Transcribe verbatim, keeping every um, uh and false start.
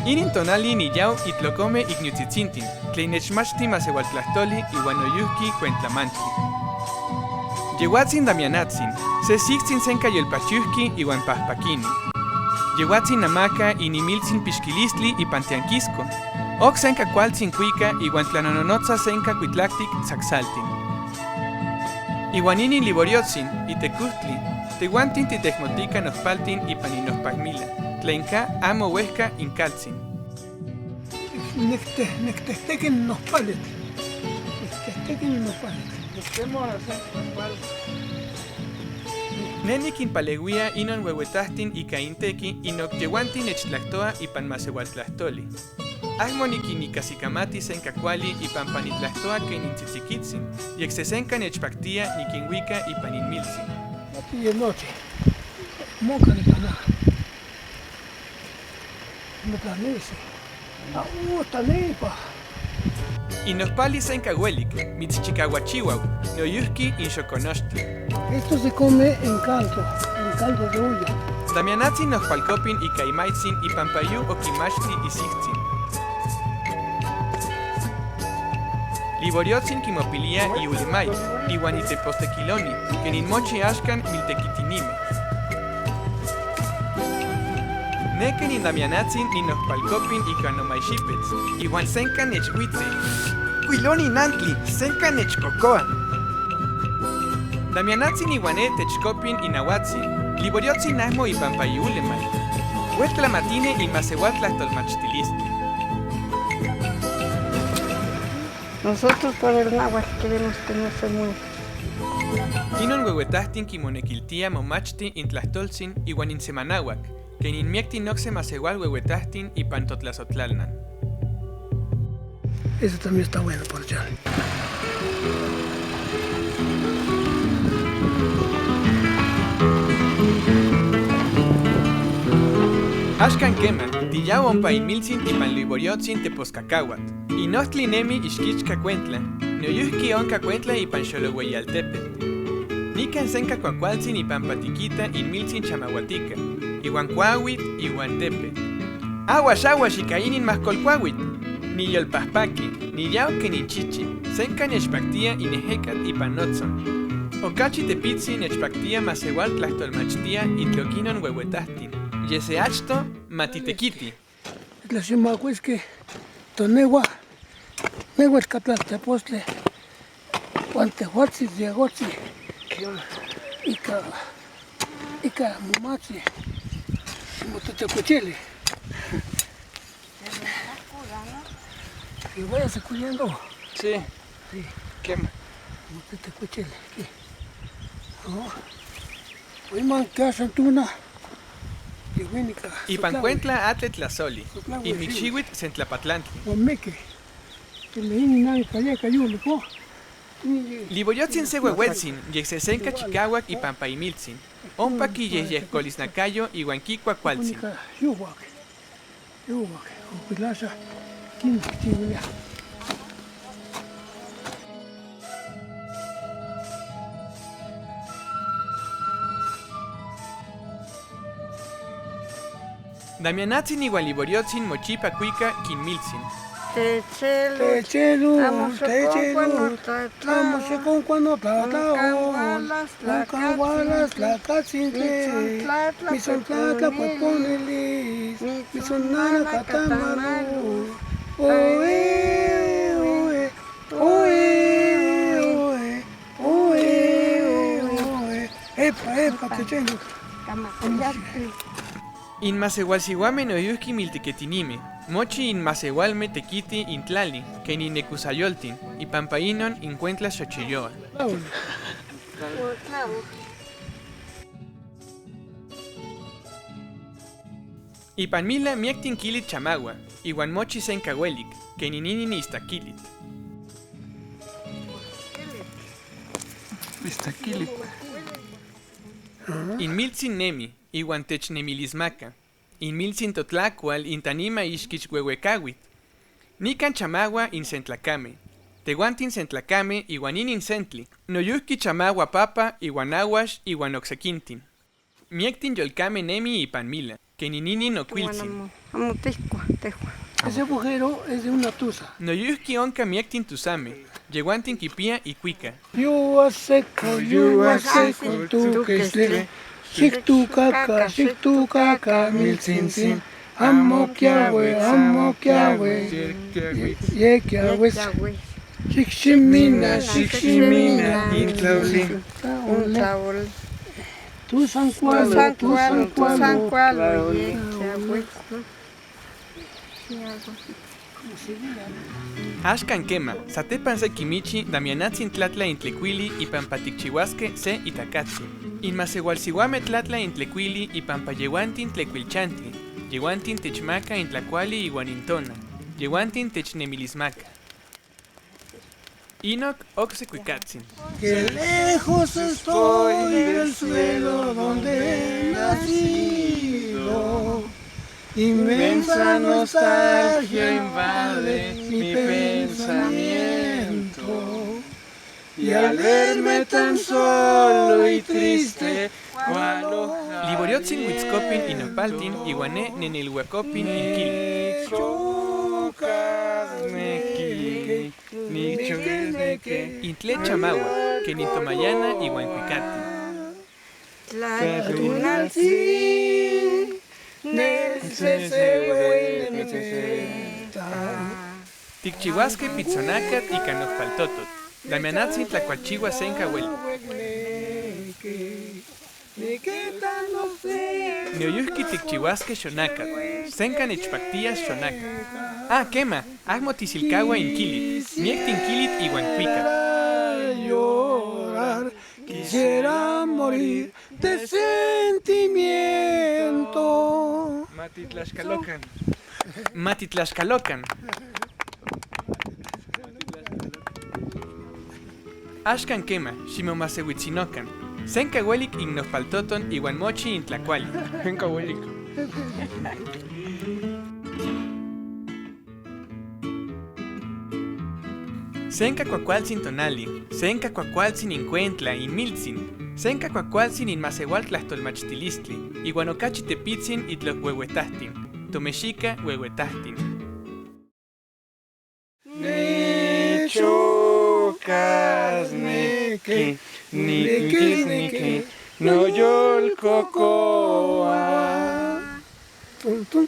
Inin tonali ni yau itlokome ikniutsitsintin tlen nechmachti masewal tlahtoli ihuan noyuhki kuentlamantli. Yehuatsin Damianatsin, se siktsin senka yolpachiuhki ihuan pahpakini. Yehuatsin namaka inimiltsin pixkilistli ipan tiankisko. Ok senka kualtsin kuika ihuan tlanononotsa senka kuitlaktik tzaksaltin. Ihuan inin Liboriotsin, itekuhtli, tehuantin titehmotika nohpaltin ipan inohpalmila, tlenka amo huehka inkaltzin. Nikte-, niktehteki nohpalil. Niktehteki nohpalil. Ne nikinpalehuia inon huehuetahtin ika inteki inok yehuantin nechtlahtoa ipan masewal tlahtoli. Ahmo nikinikasikamati senka kuali ipan pan nitlahtoa ken nintzitzikitsin, yek sesenka nechpaktia nikinhuika ipan inmiltzin. Mati noche. Moka ni kana. Mati nisi. Au, tanipa. Inohpali senka huelik, mitschikahuachihuau, noyuhki inshokonochtli. Esto se come en caldo, en caldo de olla. Damianatsin nohpalkopin ika imaitsin ipan payu okimachti isiktsin. Liboriotsin kimopilia iulemai, ihuan itepostekiloni, ken inmochi ashkan miltekitinime. Ne ken inDamianatsin ninohpalkopin ika nomaishipets, ihuan senka nechhuitze. Kuiloni nantli, senka nechkokoa. Damianatsin ihuan ne techkopin inahuatsin, Liboriotsin ahmo ipan paiulemai. Huehtlamatine inmasewal tlahtolmachtilistli. Nosotros por el náhuatl queremos que no se muera. Inon huehuetahtin kimonekiltia momachti intlahtoltzin ihuan insemanahuak, ken inmiaktin okse masewal huehuetahtin ipan totlasotlalnan. Eso también está bueno por echar. Ashkan kema, tiyau ompa inmiltzin ipan Liboriotsin teposkakahuatl. Inohtli nemi Ixkichka kuentla, noyuhki onka kuentla ipan Xolohueyialtepetl. Nikan senka kuakualtzin ipan patikita inmiltzin chamahuatika, ihuan kuauitl ihuan tepetl. Ahuas, ahuas ika inin mahkolkuauitl. Niyolpahpaki, niyau ken ninchichi, senka nechpaktia inehekat ipan notzon. Okachi tepitzin nechpaktia masewal tlahtolmachtia itlok inon huehuetahtin. Ye se achto, matitekiti. Tla ximoakuiski, to nehua, nehua Katlal Tepostli, huan tehuatsin, yehuatsin, ika, ika momajtsin, ximotetekuichili. Que vaya sacudiendo. Sí. Sí. Kema. Motetekuichili. Aquí. Oh. Oiman kiasan tuna. Ipan kuentla atl tlazoli, inmikshiuitl sentlapatlantli. Liboriotsin se huehuetzin, yek sesenka chikauak ipan paimiltzin, ompa kiyehyehkolisnakayo ihuan kikua kualtzin. Damianatsin ihuan Liboriotsin mochipa kuika kinmiltzin. Techelul, techelul, amo xokon kuan notlatlaol, amo xokon kuan notlatlaol, onkan hualas tlakatzintli, mitsontlatla kueponilis, mitsonnana katamalus. Oe, oe, oe, oe, oe, oe. Epa, epa, techelul. Inmaseualsiuame noyuki milteketinime. Mochi inmaseualme tekiti intlali ken inekusayoltin, ipampa inon inkuentla xochiyoa. Ipan mila miaktin kilit chamahua, ihuan mochi senka huelik, ken ininin istakilit. In miltzin nemi, iwan technemilismaka. In miltzin totlakual in tanima iskich wehuekauit. Nikan chamahua in sentlakamej. Tehuantin sentlakamej iwan inin sentli. Noyuhki chamahua papa iwan ahuax iwan oksekintin. Miektin yolkamej nemi ipan mila, keni ninin okuiltzin. Ese agujero es de una tusa. Noyuhki onka miektin tusamej, yehuantin kipia ikuika. Yua seko, yua seko, tukestle, xiktukaka, xiktukaka, miltzintzin, amo kiahuetz, amo kiahuetz, ye kiahuetz. Xikximina, xikximina, intlauli. Tusankualo, tusankualo, ye kiahuetz. Axkan kema, satepan se kimichi, Damianatzin tlatla intlekuili ipampa tikchihuaske se itakatsin. In maseualsiuamej tlatla intlekuili ipampa yehuantin tlekuilchantli, yehuantin techmaka in tlakuali ihuan in tona, yehuantin technemilismaka. Inok okse kuikatsin. Qué lejos estoy del suelo donde he nacido. Inmensa nostalgia invade mi pensamiento. Y al verme tan solo y triste, cual hoja. Liboriotzin Huitzkopin in Nopaltin, ihuane Nenelhuakopin in Kil. Nikchokasneki. Intle chamahua, keni tomayana ihuan kuikati. Tikchihuaske pitzonakat ika nojpaltototl. Damianatzin tlakualchihua senka huelik. Noyuhki tikchihuaske xonakat. Senka nechpaktia xonakat. Ah, kema, ahmo tisilkahua in kilit. Miektin kilit ihuan kuikat. Llorar, quisiera morir de sentimiento. Matitlaxkalokan. Matitlaxkalokan. Axkan kema, ximomasehuitzinokan. Senka huelik in nojpaltoton ihuan mochi in tlakuali. Senka huelik. Senka kuakualtzin tonali, senka kuakualtzin in kuentla in miltzin, senka kuakualtzin in maseual tlajtolmachtilistli, ihuan okachi tepitzin itlok huehuetahtin, tomexika huehuetahtin. Nikchokasneki, nikchokasneki, noyolkokoua. Tum, tum.